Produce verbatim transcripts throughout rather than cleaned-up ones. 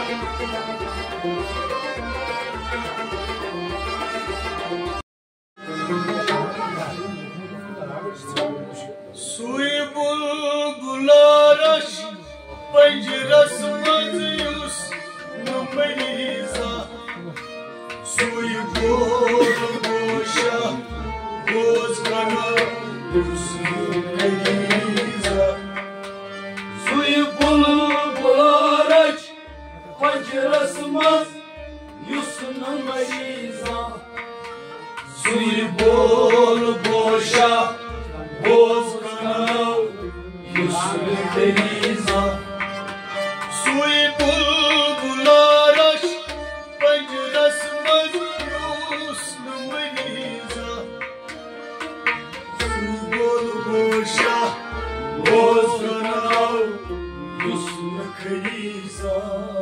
سُے بُلبُل رَچھ پَنجرَس منٛز یُس نہٕ مٔری زانٛہہ۔ سُے بول گوشا بوز کنا یُس نہٕ مٔری زانٛہہ۔ سُے بُلبُل رَچھ پَنجرَس منٛز یُس نہٕ مٔری زانٛہہ۔ سُے بول گوشا بوز کنا یُس نہٕ مٔری زانٛہہ۔ سُے بُلبُل رَچھ پَنجرَس منٛز یُس نہٕ مٔری زانٛہہ۔ سُے بول گوشا بوز کنا یُس نہٕ مٔری زانٛہہ۔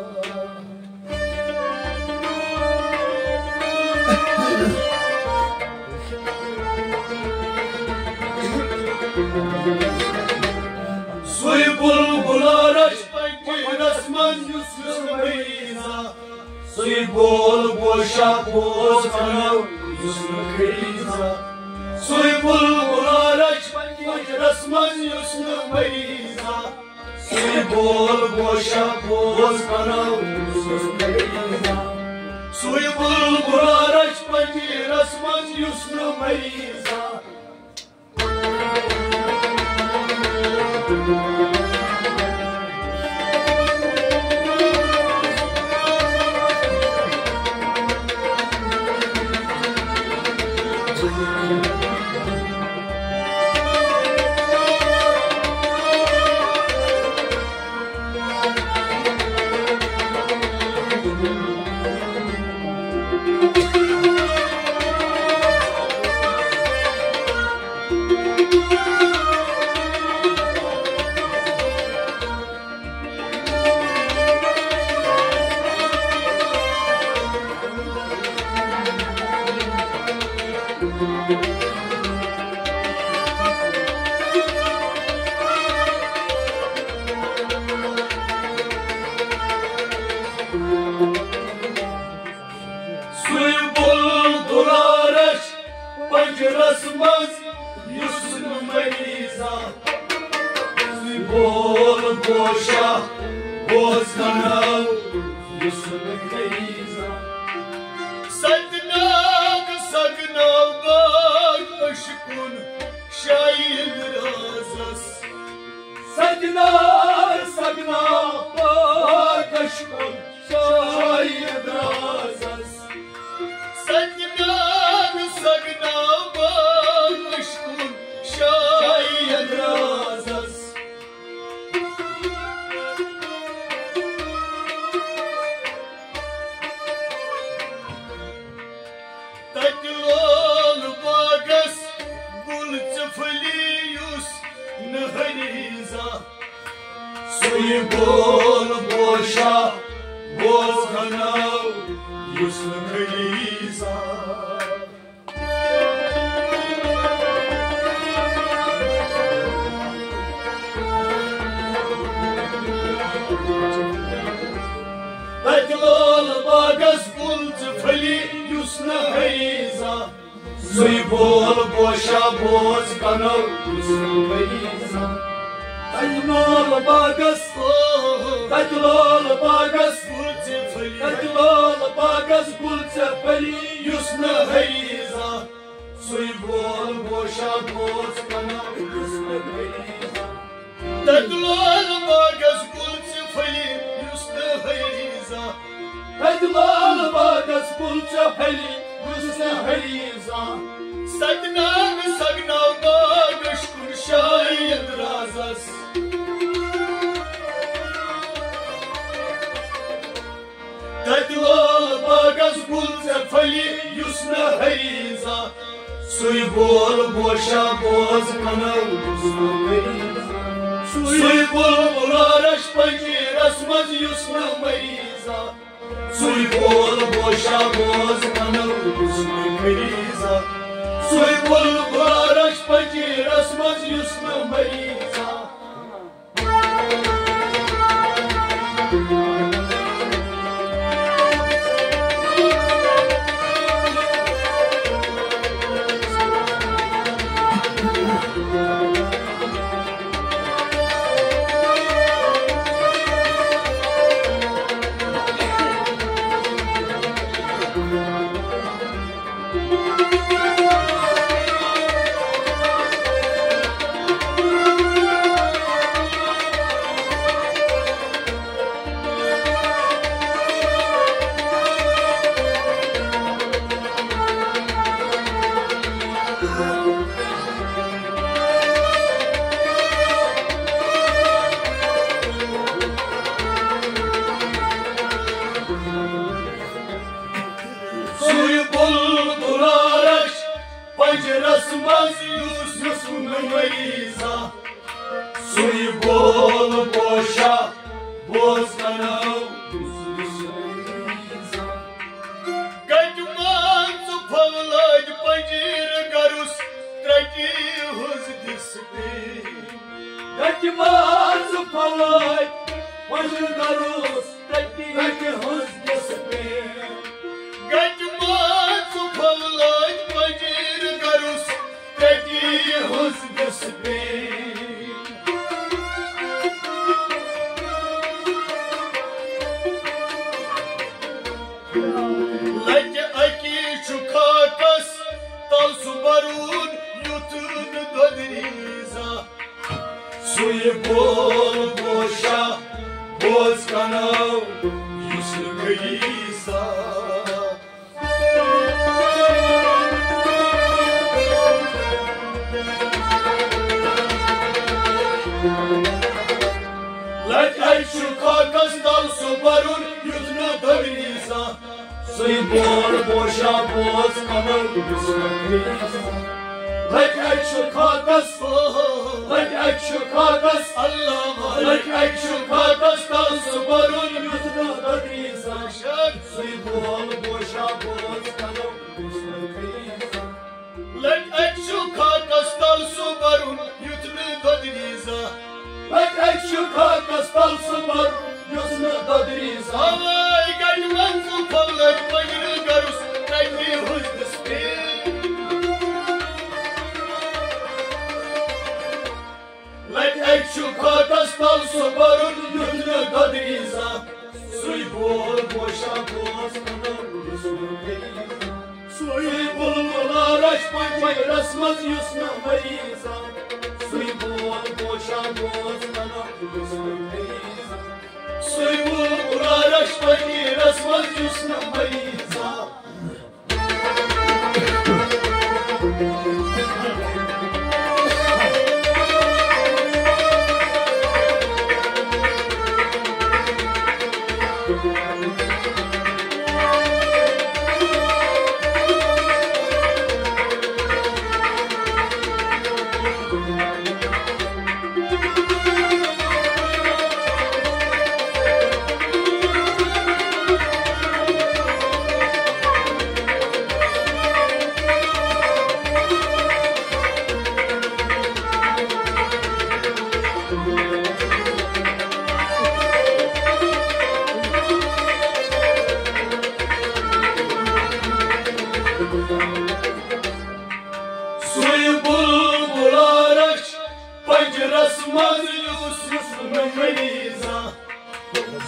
سُے بُلبُل رَچھ پَنجرَس منٛز یُس نہٕ مٔری زانٛہہ۔ سُے بول گوشا بوز کنا یُس نہٕ مٔری زانٛہہ۔ سُے بُلبُل رَچھ پَنجرَس منٛز یُس نہٕ مٔری زانٛہہ۔ سُے بول گوشا بوز کنا یُس نہٕ مٔری زانٛہہ۔ سُے بُلبُل رَچھ پَنجرَس منٛز یُس نہٕ مٔری زانٛہہ۔ سُے بُلبُل رَچھ پَنجرَس منٛز یُس نہٕ مٔری زانٛہہ۔ سُے بول گوشا بوز کنا یُس نہٕ مٔری زانٛہہ۔ سَتناگ سَگناو باغ عشقُن شاہی رازَس۔ سَتناگ سَگناو باغ عشقُن شاہی رازَس۔ سَتناگ سَگناو باغ عشقُن شاہی رازَس۔ تَتہِ لول باغَس گُل ژٕ پھٔلی یُس نہٕ ہری زانٛہہ۔ سُے بول گوشا بوز کنا یُس نہٕ ہری زانٛہہ۔ تَتہِ لول باغَس گُل ژٕ پھٔلی یُس نہٕ ہری زانٛہہ۔ سُے بول گوشا بوز کنا یُس نہٕ مٔری زانٛہہ۔ تَتہِ لول باغَس، تَتہِ لول باغَس، تَتہِ لول باغَس گُل ژےٚ پھٔلی یُس نہٕ ہری زانٛہہ۔ سُے بول گوشا بوز کنا یُس نہٕ مٔری زانٛہہ۔ تَتہِ لول باغَس گُل ژےٚ پھٔلی یُس نہٕ ہری زانٛہہ۔ تَتہِ لول باغَس گُل ژےٚ پھٔلی یُس نہٕ ہری زانٛہہ۔ سَتناگ سَگناو باغ عشقُن شاہی رازَس۔ تَتہِ لول باغَس گُل ژےٚ پھٔلی یُس نہٕ ہری زانٛہہ۔ سُے بول گوشا بوز کنا یُس نہٕ مٔری زانٛہہ۔ سُے بُلبُل رَچھ پَنجرَس منٛز یُس نہٕ مٔری زانٛہہ۔ سُے بول گوشا بوز کنا یُس نہٕ مٔری زانٛہہ۔ سُے بُلبُل رَچھ پَنجرَس منٛز یُس نہٕ مٔری زانٛہہ۔ منٛز یُس یُس نہٕ مریضا، سُے بول بوشا، بوز کنو، یُس یُس نہٕ مریضا۔ گٹہِ منٛز پھۄلٲدۍ پنجیر گرُس، ترٹی ہُز دِس پے۔ گٹہِ منٛز پھۄلٲدۍ پنجیر گرُس، ترٹی ہُز دِس پے۔ گٹہِ منٛز پھۄلٲدۍ پنجیر گرُس، ترٹی ہُز دِس پے۔ لٹہِ اکی چھُ خاکس تل سُہ برُن، یُتھ نہٕ دۄدری زانٛہہ۔ سُے بول بوشا، بوز کنو، یُس نہٕ گٔیی زانٛہہ۔ لٹہِ اکہِ چھُ خاکس تل سُہ برُن، یُتھ نہٕ دۄدری زانٛہہ۔ سُے بول بوشا، بوز کنو، یُس نہٕ گٔیی زانٛہہ۔ لٹہِ اکہِ چھُ خاکس، لٹہِ اکہِ چھُ خاکس، اللہ، لٹہِ اکہِ چھُ خاکس تل سُہ برُن، یُتھ نہٕ دۄدری زانٛہہ۔ سُے بول بوشا، بوز کنو، یُس نہٕ گٔیی زانٛہہ۔ لٹہِ اکہِ چھُ خاکس تل سُہ برُن، یُتھ نہٕ دۄدری زانٛہہ۔ لٹہِ اکہِ چھُ خاکس تل سُہ برُن، یُتھ نہٕ دۄدری زانٛہہ۔ اوے گٹہِ منٛز پھۄلٲدۍ پنجیر گرُس، ترٹی ہُز دِس پے۔ لٹہِ اکہِ چھُ خاکس تل سُہ برُن، یُتھ نہٕ دۄدری زانٛہہ۔ سُے بول بوشا، بوز کنو، یُس نہٕ گٔیی زانٛہہ۔ سُے بلبل رچھ پنجیرس منٛز، یُس نہٕ مریضا۔ سُے بول بوشا، بوز کنو، یُس نہٕ مریضا۔ سُے بلبل رچھ پنجیرس منٛز، یُس نہٕ مریضا۔ سُے بلبل رچھ پنجرس منٛز، یُس یُس نہٕ مریضا۔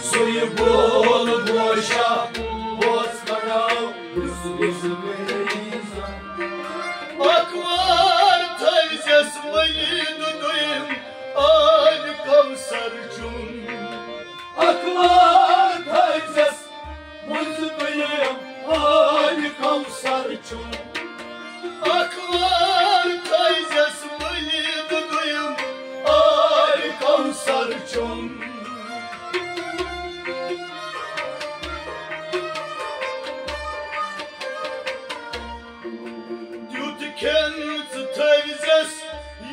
سُے بول بوشا، بوز کنو، یُس یُس نہٕ مریضا۔ اکھ وار تھٲوزٮ۪س ؤلید دوٚیِم، آبِ کوثر چُن۔ اکھ وار تھٲوزٮ۪س مُنٛز دوٚیِم، آبِ کوثر چُن۔ اکھ وار تھٲوزٮ۪س ؤلید دوٚیِم، آبِ کوثر چُن۔ تیُتھ کھٮ۪ن ژٕ تھٲوزٮ۪س،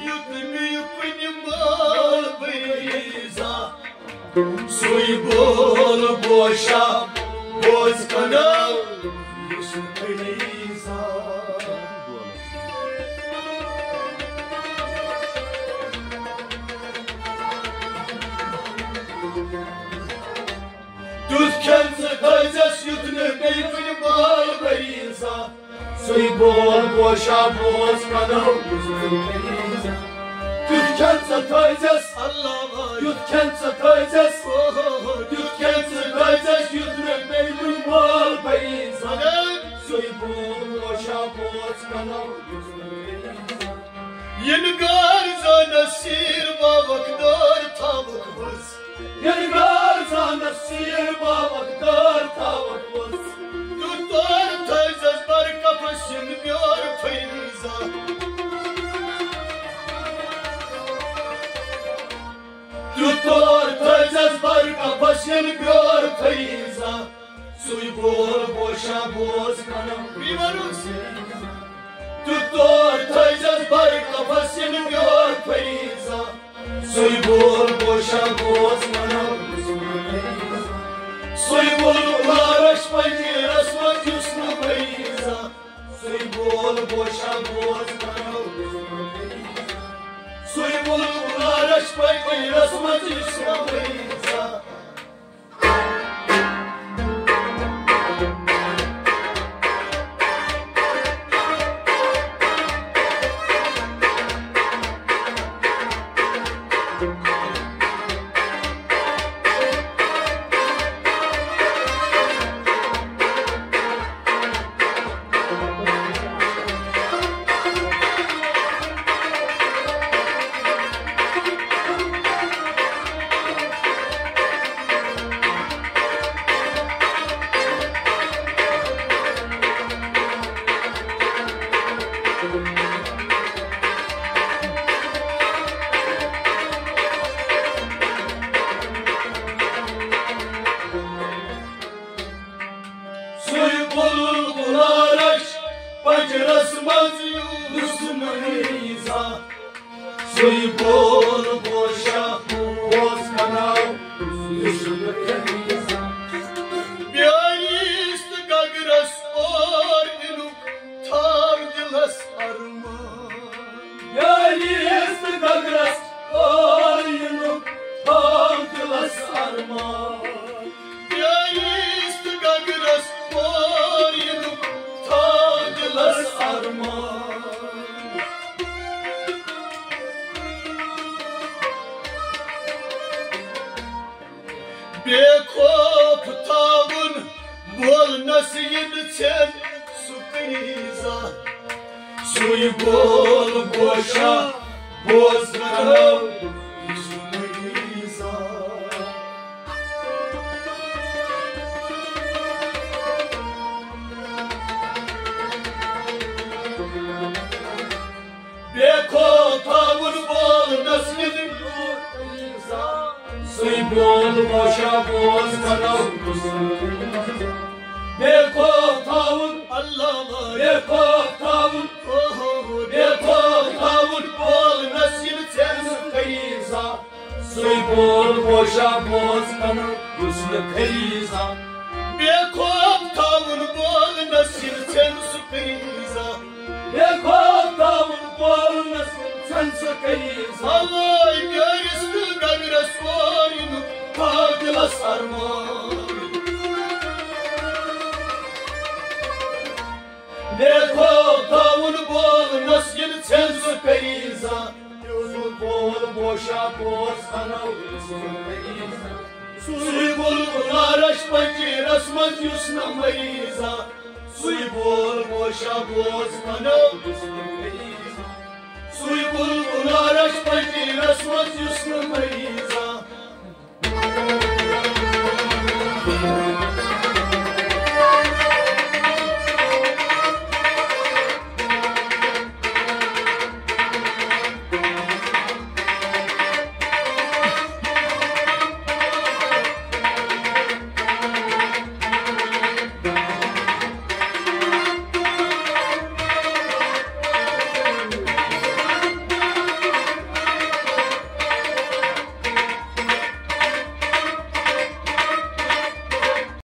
یُتھ نہٕ یہِ کُنہِ مال بٔری زانٛہہ۔ سُے بول بوشا، بوز کنو، یُس نہٕ گٔیی زانٛہہ۔ تیُتھ کھٮ۪ن ژٕ تھٲوزٮ۪س، یُتھ نہٕ بیٚیہِ کُنہِ مال بٔری زانٛہہ۔ سُے بول بوشا، بوز کنو، یُس نہٕ گٔیی زانٛہہ۔ تیُتھ کھٮ۪ن ژٕ تھٲوزٮ۪س، اللہ واے۔ یُتھ کھٮ۪ن ژٕ تھٲوزٮ۪س، اوہو۔ یُتھ کھٮ۪ن ژٕ تھٲوزٮ۪س، یُتھ نہٕ بیٚیہِ کُنہِ مال بٔری زانٛہہ۔ سُے بول بوشا، بوز کنو، یُس نہٕ گٔیی زانٛہہ۔ یِنہٕ گار زانس سیٖر باوکھ دٲر تھاوکھ ؤژھ۔ یِنہٕ گار زانس سیٖر باوکھ دٲر تھاوکھ ؤژھ۔ تیُتھ تور تھٲوزٮ۪س برکفس یِنہٕ بیور پھٔلۍ زانٛہہ۔ تیُتھ تور تھٲوزٮ۪س برکفس یِنہٕ بیور پھٔلۍ زانٛہہ۔ سُے بول بوشا، بوز کنو، بیور ؤژھ۔ تہٕ تور تھٲیزٮ۪س بر قفس یِنہٕ بیور فریضہ۔ سُے بول گوشا بوز منو، سُے بول گلارش پنجیرس منٛز یُس نہٕ مریضہ۔ سُے بول گوشا بوز منو، سُے بول گلارش پنجیرس منٛز یُس نہٕ مریضہ۔ سُے بُلبُل عرش پنجرس منٛز یُس نہٕ مریضہ۔ سُے بول گوشا بوز کناو یُس نہٕ مریضہ۔ بیٲیِس تہٕ گگرس اور یِنُک تھاو دِلس ارمان۔ بیٲیِس تہٕ گگرس اور یِنُک تھاو دِلس ارمان۔ بیٲیِس تہٕ گگرس اور یِنُک تھاو دِلس ارمان۔ بے خوف تھاوُن بولنس یِنہٕ ژھٮ۪ن سُہ فریضہ۔ سُے بول گوشا بوز کرو سُہ فریضہ۔ بے خوف تھاوُن بولنس یِنہٕ سُے بول گوشا بوز کرو۔ بے خوف تھاوُن اللہ، بے خوف تھاوُن، بے خوف تھاوُن بولنس یِنہٕ ژھٮ۪ن سُہ فریضہ۔ سُے بول گوشا بوز کنہٕ یُس نہٕ فریضہ۔ بے خوف تھاوُن بولنس یِنہٕ ژھٮ۪ن سُہ فریضہ۔ بے خوف تھاوُن بولنس ژھٮ۪ن سُہ فریضہ۔ اوے بیٲرِس تہٕ گگرس اور یِنُک تھاو دِلس ارمان۔ بے خوف تھاوُن بولنس یِنہٕ ژھٮ۪ن سُہ فریضہ۔ سُے بول گوشا بوز کنو سُہ فریضہ۔ سُے بُلبُل عرش پنجیرس منٛز یُس نہٕ مریضہ۔ سُے بول گوشا بوز کنو سُہ فریضہ۔ سُے بُلبُل عرش پنجیرس منٛز